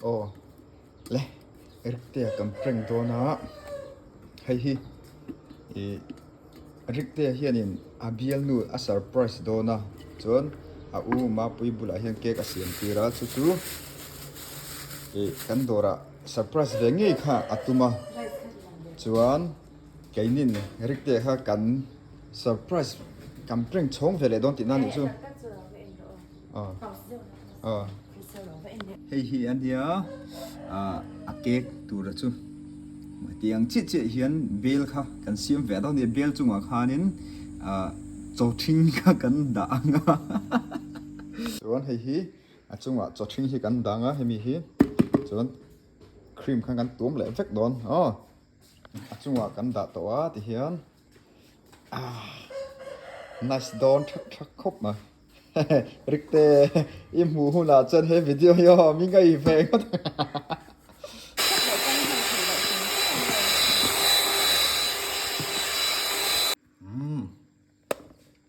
Aw le Riktea kan prank dawn a hei hi ih Riktea hianin a bialnu a surprise dawn a chuan a u Mapuii bulah hian cake a siam tir a chu chu ih kan dawrah surprise ve ngei kha a tum a chuan keinin Riktea kha kan surprise kan prank chhawng ve leh dawn tihna a nih chu. Hei hi a nia a cake tura chu tiang chiah chiah hian bel kha kan siam ve dawn a ni bel chungah khanin chaw ṭhing kha kan dah ang a chuan hei hi a chungah chaw ṭhing hi kan dah ang a hemi hi chuan cream khan kan tuam leh vek dawn aw a chungah kan dah tawh a tihian nice dawn thak thak khawp mai. Rikte i hmuh hunah chuan he video hi aw mi ngaih ve ngawt ang. Umm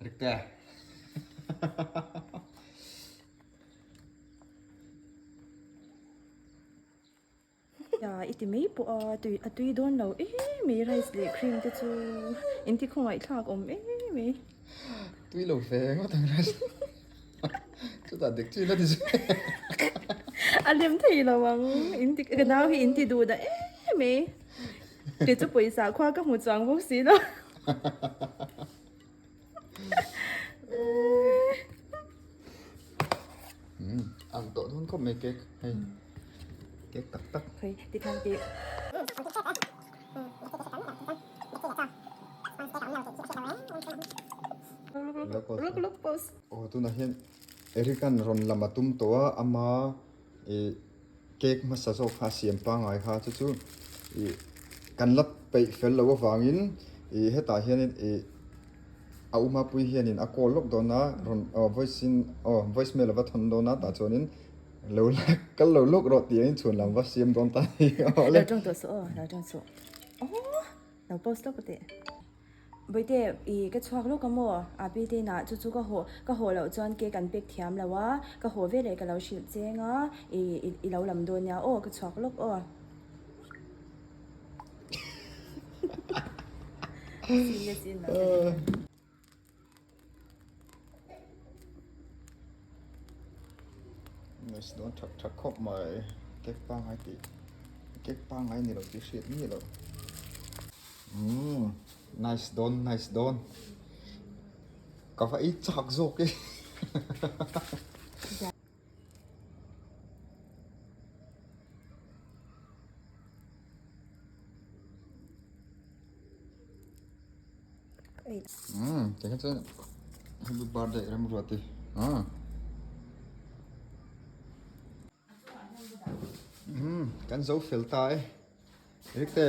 Rikte. I ti mai pawh a tui a tui dawn lo em mai rice leh cream te chu in ti khawngaih thlak awm em mai. Tui lo ve ngawt ang rice chutah dik chin a ti zui. A lem thei lo ang in ti ka nau hi in ti duh dah em mai kei chu pawisa khua ka hmu chuang bawk si lo. Ang tawh dawn khawp mai cake hei cake tak tak. Hei tikhan tih. Look look pose. Aw tunah hian Eric-a'n rawn lam a tum tawh a ama ih cake hmasa zawk kha a siam pangngai kha chu chu ih kan la peih fel loh avangin ih hetah hianin ih a u Mapuii hianin a call lawk dawn a rawn aw voice in aw voice mail a va thawn dawn a tah chuanin lo la kal lo lawk rawh tih angin chhuan lam va siam dawn ta a ni aw le. Lo tawng tawh suh aw lo tawng suh aw lo post lawk teh. Bawihte i ka chhuak lawk a maw a pi te inah chu chu ka haw ka haw loh chuan cake an pek thiam lo a ka haw veleh ka lo hrilh cheng a i i lo lam dawn nia aw ka chhuak lawk aw. Nice dawn thak thak khawp mai cake pangngai tih cake pangngai ni lo tih hriat miah loh umm nice dawn nice dawn ka va ei chak zawk e. Umm tikhan chuan happy birthday Remruati umm umm kan zo fel ta e Rikte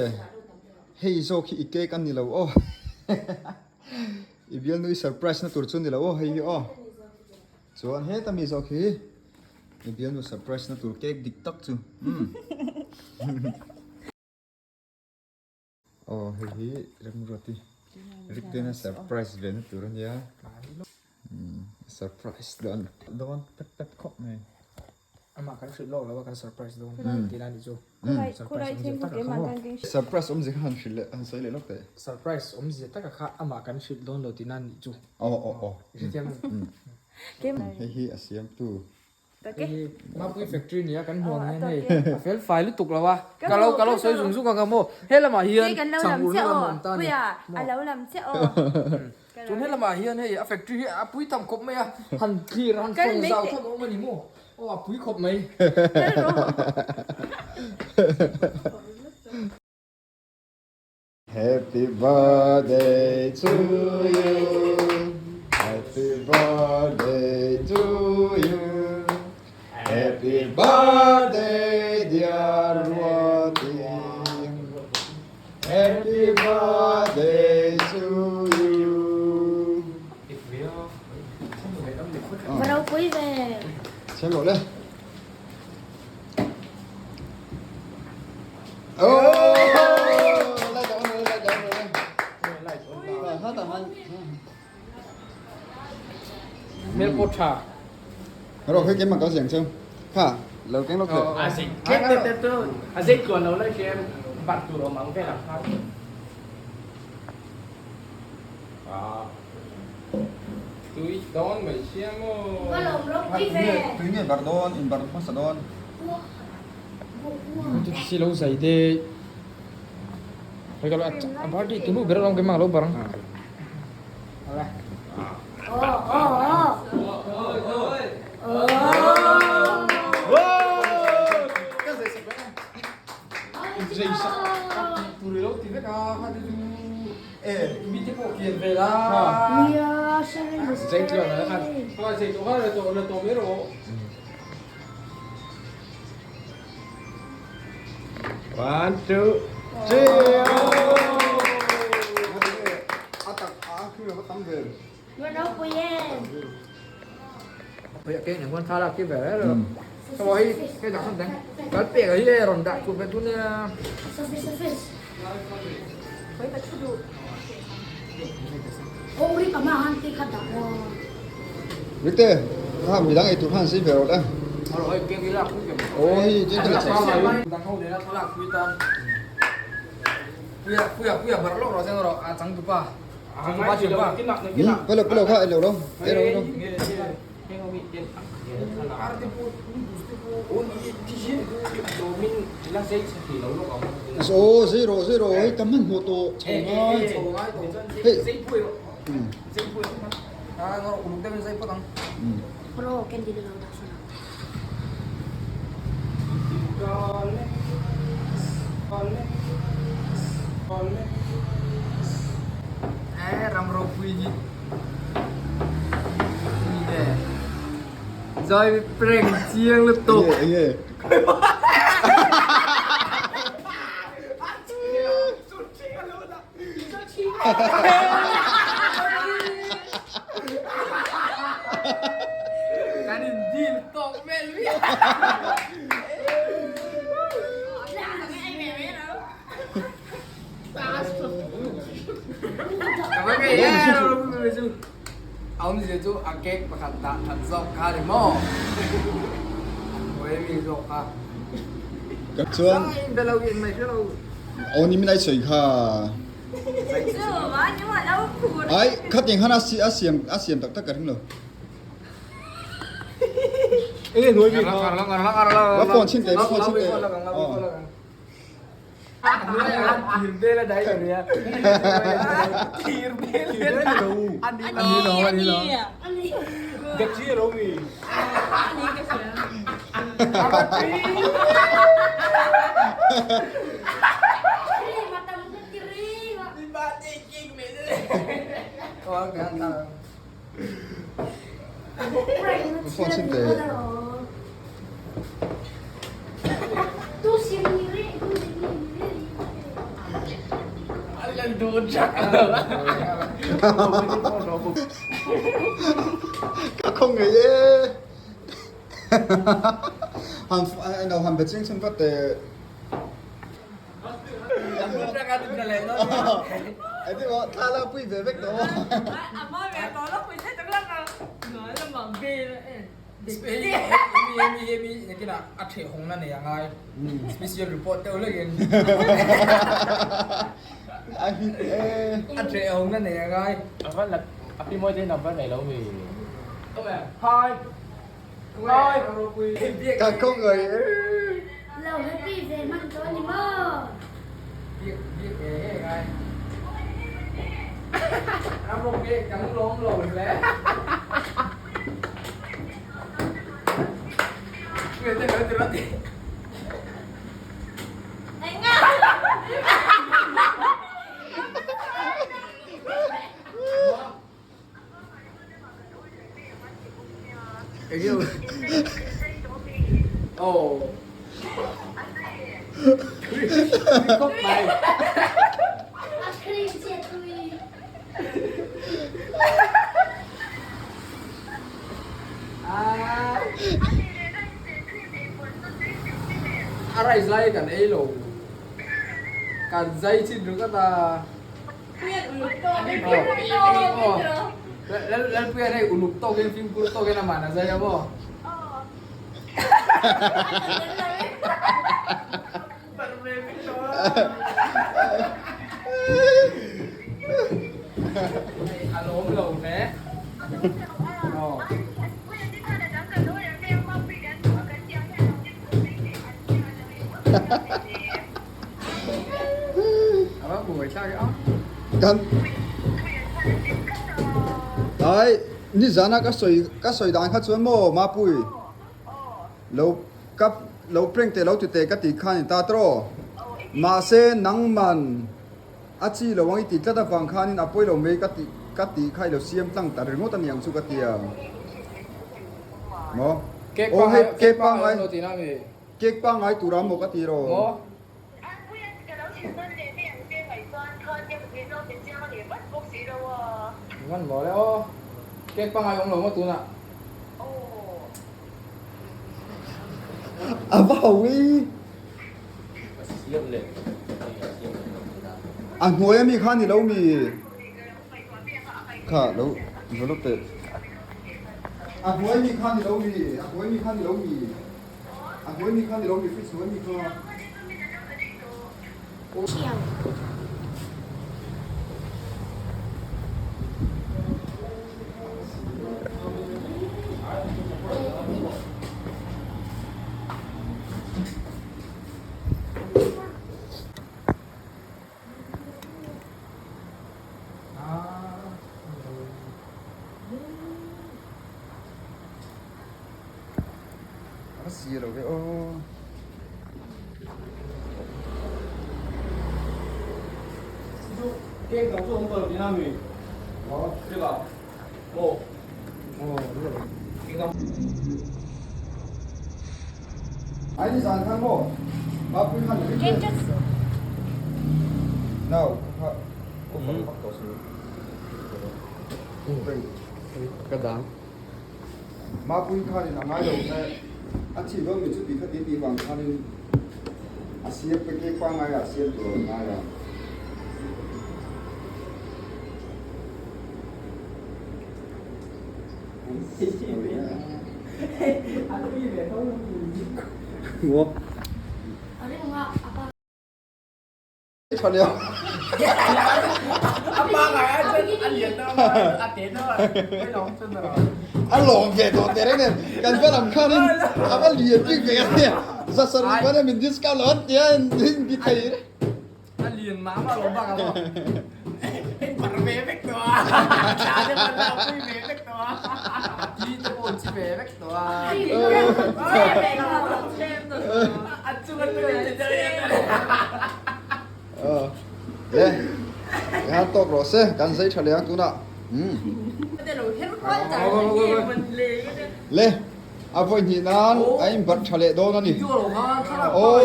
hei zawk hi i cake a ni lo aw i bialnu i surprise na tur chu a ni lo aw hei hi aw chuan heta mi zawk hi I bialnu surprise na tur cake dik tak chu umm Aw hei hi Remruati Riktena surprise ve na tur ania umm surprise dawn dawn pep pep khawp mai. Amah kan hrilh lawk lo a kan surprise dawn tih lai ni chu surprise awmzia taka kha maw. Surprise awmzia kha han hrilh leh han sawi leh lawk teh. Surprise awmzia taka kha amah kan hrilh dawn lo tih na nih chu. Aw aw aw. I hrethiam em? Hei hi a siamtu. Hei hi Mapui factory nia kan hmuh ang hian hei a fel fai lutuk lo a. Ka lo ka lo sawi zung zung ang a maw. He lamah hian chhang urna lam a awm ta a ni. Chuan he lamah hian hei a factory hi a pui tam khawp mai a. Han thlir han fawng zau thawm a awm a ni maw. Aw a pui khawp mai. Happy birthday to you Happy birthday to you Happy birthday dear Ruati Happy birthday to you Va ropui ve. Xem rawh le. Oh! Light on light on Hmel pawh tha. Rawh khi keimah ka siang cheu. Kha. Lo keng lawk teh. A zei tlek te te chu a zei tluan lo lai hriam barh tur awm ang vel ang kha. Tui dawn mai sia maw. Tui nge barh dawn, in barh hmasa dawn. Chu lo zai te. Hei ka lo a bar tih tunu ber alawm keimah ka lo bar ang. One, two, three. A tak a khi lo tam ve. Rite, kha midang ei tur khan sei ve rawh le. Aw hei chen ka la chhe. Pelo pelo kha ei lo lo. Ei lo lo. Aw zei rawh zei rawh hei ka hmanhmawh tawh chho ngai. Hei. Ram ropui hi Zai prank chiang lutuk. Enge enge. Kan in deal tawk vel viau. Awmzia chu a cake pakhat dah that zawk kha ni maw? Hawi mi zawk kha. Chuan aw ni min ai sawi kha. Ai khating khan a siam a siam tak tak ka ring lo. Enge hnuai mi kha. Va phone chhin teh va phone chhin teh. Phone chhin teh. Ka khawng ngei e. Han no han be ching chhin vat teh. Thla la pui ve vek tawh Special report deuh hlekin a ṭheh hawngna nei a ngai. Hi. Ka khawngaih e. Lo happy ve hman tawh a ni maw? A cream che tui. A rice lai kan ei lo kan zai chin ringawt a. Lalpuia hei uluk tawkin fimkhur tawkin amah a zai a maw? A lawm lo hle. Kan Ai nizana ka sawi ka sawi dan kha chuan maw Mapui lo ka lo prank teh lo ti teh ka tih khan in ta tawh mahse nangman a chi lo ang i tih tlat avang khanin a pawi lo mai ka tih ka tih kha i lo siam tlang ta ringawt a niang chu ka ti a maw aw hei cake pangngai cake pangngai tura maw ka ti rawh. A va ho i. A hnuai ami kha ni lo mi? Kha lo lo lo teh. A hnuai mi kha ni lo mi? A hnuai mi kha ni lo mi? A hnuai mi kha ni lo mi? Fridge hnuai mi kha. A si lo ve aw. Ai ni zan khan maw Mapui khan i ring Nau kha ko fa vak tawh si. Ka dang. Mapui khanin a ngai lo kha a chi dawn mi chuti kha ti tih vang khanin a siam pe cake pangngai ah a siam tur a ngai a. Tha leh a lawm ve tawh teh reng nen kan va lam khanin a va lian bik ve a nia zasarih pawn min discount lo an tia in ti thei a lian mah mah lo bak a maw in par ve vek tawh a thla te pawn a pui ve vek tawh a thi te pawh an chi ve vek tawh a a chung a tui a chi Le han tawk rawh se kan zai tha leh ang tunah le a vawi hnih nan a in barh tha leh dawn a ni aw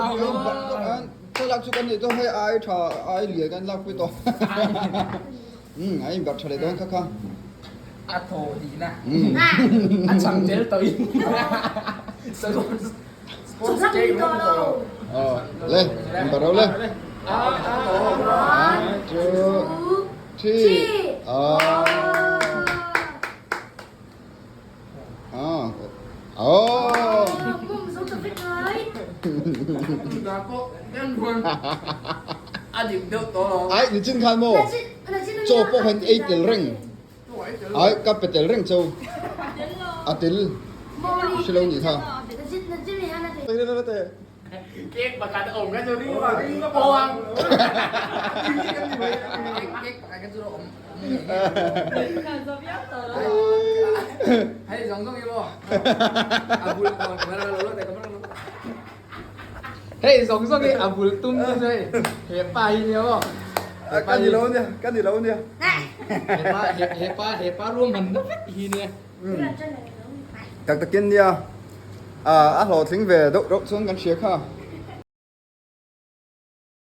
a in barh thlalak chu kan nih tawh hei ai tha ai lian kan lak pui tawh a in barh tha leh dawn kha kha a thaw tihna a chang tel tawh in Le in barh ro le one two three Ai nichin khan maw chaw pawh khan ei tel reng ai ka pe tel reng chau a tel hre lo nih kha. Cake pakhat a awm kha chu ring vang ring a pawh ang. Cake pakhat kha chu awm Hei zawng zawng hi maw a bul Hei zawng zawng hi a bul tum chu hei he pa hi nia maw Ka ni lo nia ka ni lo nia Hepa hepa hepa ruahman na vek hi nia. Tak takin nia a hlawhtling ve deuh reuh chuan kan hria kha.